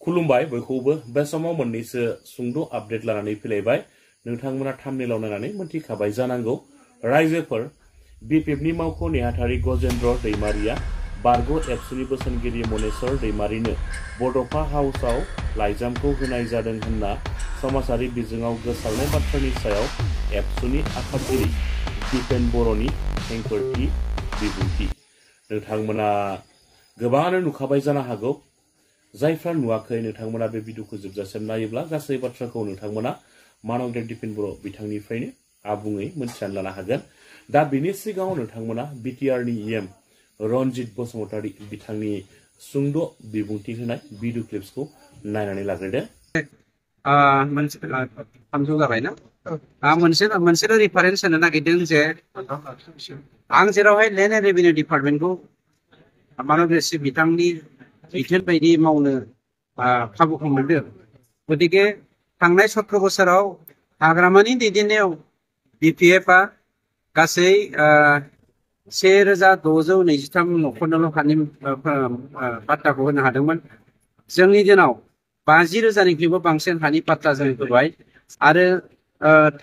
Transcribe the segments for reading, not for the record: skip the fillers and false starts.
खुलुमबाय बयखौबो बे समाव मोननैसो सुंद' आपडेट लानानै फैलायबाय नोंथांमोना थाम्बनेइलाव नायनानै मोनथिखाबाय जानांगौ रायजोफोर बिपिएफनि मावख' नेहाथारि गजेन्द्र दैमारिया बारग' एबसुनि बोसोनगिरि मनेस्वर दैमारिनो बड'फा हाउसआव लाइजामखौ होनाय जादों होनना समाजारि बिजोङाव गोसारनाय बाथ्रानि सायाव एबसुनि आफादगिरि दिपेन बर'नि खेंफोरथि बिबुंथि नोंथांमोना गोबाङानो नुखाबाय जानो हागौ जायफ्रा नुवाखै नोंथांमोना बे भिडिअखौ जोबजासिम नायोब्ला गासै बाथ्राखौ नोंथांमोना मानबदेब दिपेन बर' बिथांनिफ्रायनो आबुङै मोनथिनानै लानो हागोन दा बिनि सिगाङाव नोंथांमोना बिटिआरनि इएम रनजित बसुमतारी बिथांनि सुंद' बिबुंथि होनाय भिडिअ क्लिप्सखौ नायनानै लाग्रोदो थामजौ जाबायना मोनसेल' रिफारेन्स होनो नागिरदों जे आं जेरावहाय लेन्ड एन्ड रेभिनिउ डिपार्टमेन्टखौ मानबदेब बिथांनि बिथोन बायदि मावनो खाबुखौ मोनदों गतिके थांनाय 17 बोसोराव हाग्रामानि दैदेननायाव बिपिएफआ गासै 1623 न'खरनोल' हानि पाट्टाखौ होनो हादोंमोन जोंनि दिनाव 50,000निख्रुइबो बांसिन हानि पाट्टा जों होबाय आरो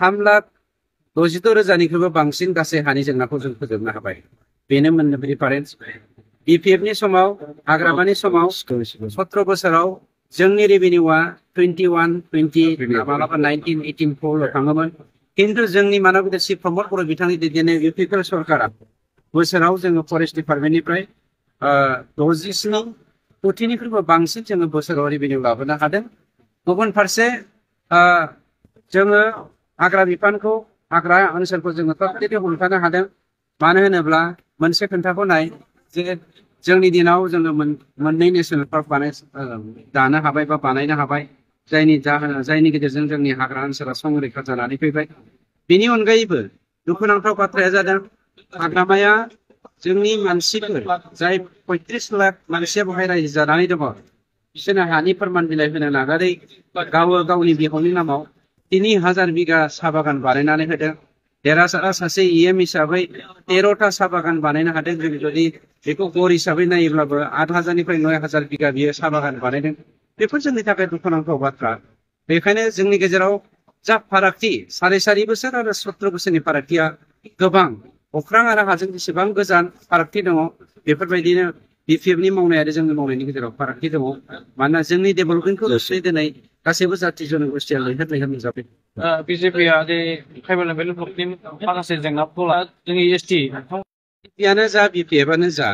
3,66,000निख्रुइबो बांसिन गासै हानि जेंनाखौ जों फोजोबनो हाबाय बेनो मोननै रिफारेन्स बिपिएफनि समाव हाग्रामानि समाव 17 बोसोराव जोंनि रेभिनिउआ 21, 20 मालाबा 19, 18 फ्राव थाङोमोन किन्तु जोंनि मानबदेब चिफ प्रमद बर' बिथांनि दैदेननाय इउपिपिएल सरकारा बोसोराव जोङो फरेस्ट डिपार्टमेन्टनिफ्राय 67 कोटिनिख्रुइबो बांसिन जोङो बोसोराव रेभिनिउ लाबोनो हादों गुबुन फारसे जोङो हाग्रा बिफानखौ हाग्रा ओनसोलखौ जोङो कमप्लिटलि हमथानो हादों मानो होनोब्ला मोनसे खोन्थाखौ नाय जे जोंनि दिनाव जोङो मोननै नेशनेल पार्क दानो हाबाय बा बानायनो हाबाय जायनि गेजेरजों जोंनि हाग्रा ओनसोला संरैखा जानानै फैबाय बेनि अनगायैबो दुखुनांथाव बाथ्राया जादों हाग्रामाया जोंनि मानसिफोर जाय 35 लाख मानसिया बेवहाय रायजो जानानै दङ बिसोरनो हानि फोरमान बिलाइ होनो नागारै गावनि बिहावनि नामाव 3000 बिगा साहा बागान बानायनानै होदों देरहासारा सासे इएम हिसाबै 13टा साहा बागान बानायनो हादों जों जुदि बेखौ गड़ हिसाबै नायोब्लाबो 8,000निफ्राय 9,000 बिगा बियो साहा बागान बानायदों बेफोर जोंनि थाखाय दुखुनांथाव बाथ्रा बेखायनो जोंनि गेजेराव जा फारागथि 4.5 बोसोर आरो 17 बोसोरनि फारागथिया गोबां अख्रां आरो हाजों जेसेबां गोजान फारागथि दङ बेफोरबायदिनो बिपिएफनि मावनाय आरो जोंनि मावनायनि गेजेराव फारागथि दङ मानोना जोंनि डेभेलपमेन्टखौ दिनै गासैबो जाथि जनगोष्ठिया लैहोर लैहोर नुजाबाय बिजेपिआ जे ट्राइबेल लेभेल ब्लकनि माखासे जेंनाफोरखौ जोंनि एसटि बिपिआनो जा बिपिएफआनो जा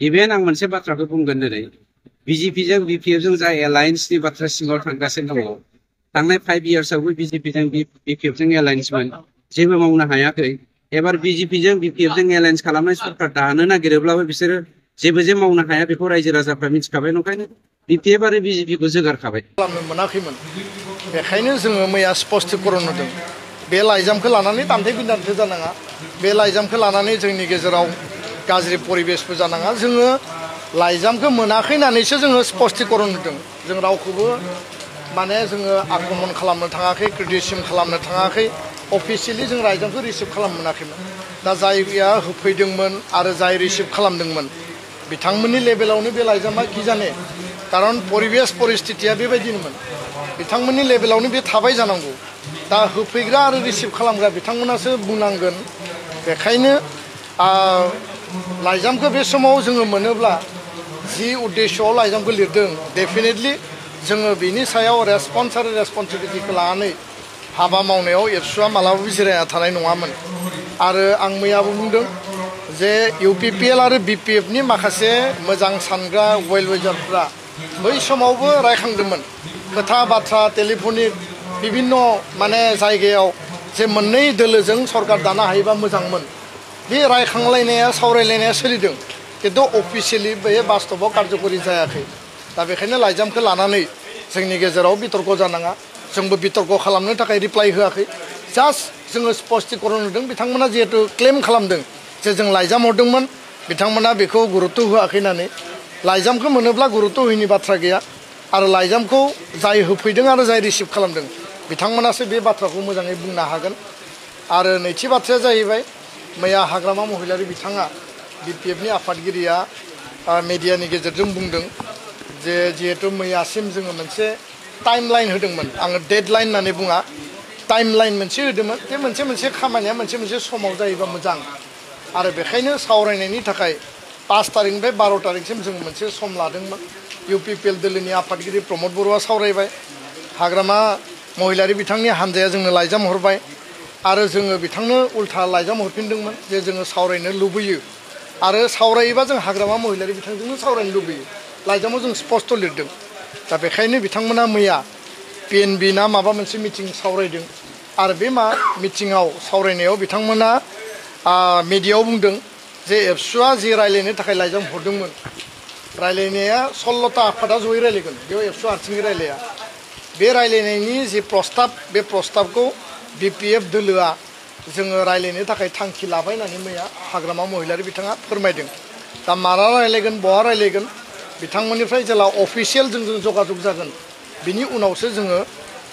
इभेन आं मोनसे बाथ्राखौ बुंगोन दिनै बिजेपिजों बिपिएफजों जा एलायन्सनि बाथ्रा सिङाव थांगासिनो दङ थांनाय 5 इयार्सआवबो बिजेपिजों बिपिएफजों एलायन्समोन जेबो मावनो हायाखै एबार बिजेपिजों बिपिएफजों एलायन्स खालामनाय सरकार दानो नागिरोब्लाबो बिसोरो जेबो जे मावनो हाया बेखौ रायजो राजाफ्रा मिथिखाबाय नंखायनो बिपिएफ आरो बिजेपिखौ जोगारखाबाय खालामनो मोनाखैमोन बेखायनो जोङो मैया स्पष्टीकरण होदों बे लाइजामखौ लानानै दान्थे बिदान्थे जानाङा बे लाइजामखौ लानानै जोंनि गेजेराव गाज्रि परिबेसबो जानाङा जोङो लाइजामखौ मोनाखै होननानैसो जोङो स्पष्टीकरण होदों जों रावखौबो माने जोङो आक्रमण खालामनो थाङाखै क्रिटिसिजम खालामनो थाङाखै अफिसियेलि जों लाइजामखौ रिसिभ खालामनो मोनाखैमोन दा जायया होफैदोंमोन आरो जाय रिसिभ खालामदोंमोन बिथांमोननि लेभेलावनो बे लाइजामा कि जाने कारन परिबेस परिस्थितिया बेबायदिनोमोन बिथांमोननि लेभेलावनो बे थाबाय जानांगौ दा होफैग्रा आरो रिसिभ खालामग्रा बिथांमोनासो बुंनांगोन बेखायनो लाइजामखौ बे समाव जोङो मोनोब्ला जि उद्देश्यआव लाइजामखौ लिरदों डेफिनेटलि जोङो बिनि सायाव रेसपन्स आरो रेसपन्सिबिलिटिखौ लानानै हाबा मावनायाव एबसुआ मालाबाबो जिरायना थानाय नङामोन आरो आं मैयाबो बुंदों जे इउपिपिएल आरो बिपिएफनि माखासे मोजां सानग्रा वेल विजारफ्रा बै समावबो रायखांदोंमोन खोथा बाथ्रा टेलिफनिक बिभिन्न माने जायगायाव जे मोननै दोलोजों सरकार दानो हायोबा मोजांमोन बे रायखांलायनाया सावरायलायनाया सोलिदों खिन्थु अफिसियेलि बे बास्तबाव कार्यकरि जायाखै दा बेखायनो लाइजामखौ लानानै जोंनि गेजेराव बितर्क जानाङा जोंबो बितर्क खालामनो थाखाय रिप्लाइ होआखै जास्ट जोङो स्पष्टीकरण होदों बिथांमोना जिहेतु क्लेम खालामदों जे जों लाइजाम हरदोंमोन बिथांमोना बेखौ गुरुत्व होआखै होननानै लाइजामखौ मोनोब्ला गुरुत्व होयिनि बाथ्रा गैया आरो लाइजामखौ जाय होफैदों आरो जाय रिसिभ खालामदों बिथांमोनासो बे बाथ्राखौ मोजाङै बुंनो हागोन आरो नैथि बाथ्राया जाहैबाय मैया हाग्रामा महिलारि बिथाङा बिपिएफनि आफादगिरिया मिडियानि गेजेरजों बुंदों जे जिहेतु मैयासिम जोङो मोनसे टाइमलाइन होदोंमोन आङो डेडलाइन होननानै बुङा टाइमलाइन मोनसे होदोंमोन बे मोनसे खामानिया मोनसे समाव जायोबा मोजां आरो बेखायनो सावरायनायनि थाखाय 5 तारिखनिफ्राय 12 तारिखसिम जों मोनसे सम लादोंमोन UPPL दोलोनि आफादगिरि प्रमद बरुवा सावरायबाय हाग्रामा महिलारि बिथांनि हानजाया जोंनो लाइजाम हरबाय आरो जोङो बिथांनो उल्था लाइजाम हरफिनदोंमोन जे जोङो सावरायनो लुबैयो आरो सावरायोबा जों हाग्रामा महिलारि बिथांजोंनो सावरायनो लुबैयो लाइजामाव जों स्पष्ट लिरदों दा बेखायनो बिथांमोना मैया PNB ना माबा मोनसे मिटिं सावरायदों आरो बे मिटिङाव सावरायनायाव बिथांमोना मिडियायाव बुंदों जे एबसुआ जे रायलायनो थाखाय लाइजाम हरदोंमोन रायलायनाया 16ता आफादा जयै रायलायगोन बेयाव एबसु हारसिङै रायलाया बे रायलायनायनि जे प्रस्ताब बे प्रस्ताबखौ BPF दोलोआ जोङो रायलायनो थाखाय थांखि लाबाय होननानै मैया हाग्रामा महिलारि बिथाङा फोरमायदों दा माला रायलायगोन बहा रायलायगोन बिथांमोननिफ्राय जेला अफिसियेल जोंजों जगाजग जागोन बिनि उनावसो जोङो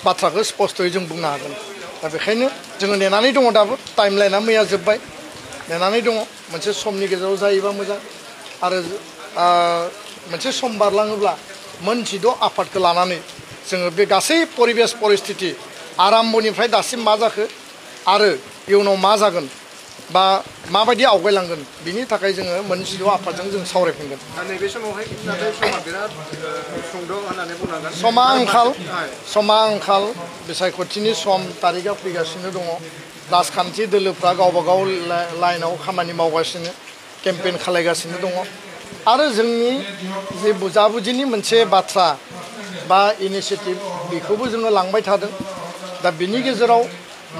बाथ्राखौ स्पष्टयै जों बुंनो हागोन दा बेखायनो जोङो नेनानै दङ दाबो टाइमलाइना मैया जोब्बाय नेनानै दङ मोनसे समनि गेजेराव जायोबा मोजां आरो मोनसे सम बारलाङोब्ला मोन 16 आफादखौ लानानै जोङो बे गासै परिबेस परिस्थिति आराम्भनिफ्राय दासिम मा जाखो आरो इयुनाव मा जागोन बा माबायदि आवगायलांगोन बिनि थाखाय जोङो मोन 16 आफादजों जों सावरायफिनगोन नैबे समावहाय नाथाय समा बिराद सुंद' होननानै बुंनांगोन समा आंखाल बिसायख'थिनि सम तारिखआ फैगासिनो दङ राजखान्थि दोलोफ्रा गावबा गाव लाइनाव खामानि मावगासिनो केम्पेइन खालायगासिनो दङ आरो जोंनि जे बुजाबुजिनि मोनसे बाथ्रा बा इनिशिएटिभ बेखौबो जोङो लांबाय थादों दा बिनि गेजेराव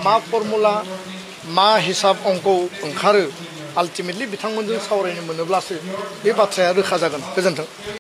मा फर्मुला मा हिसाब अंक ओंखारो आल्टिमेटलि बिथांमोनजों सावरायनो मोनोब्लासो बे बाथ्राया रोखा जागोन गोजोन्थों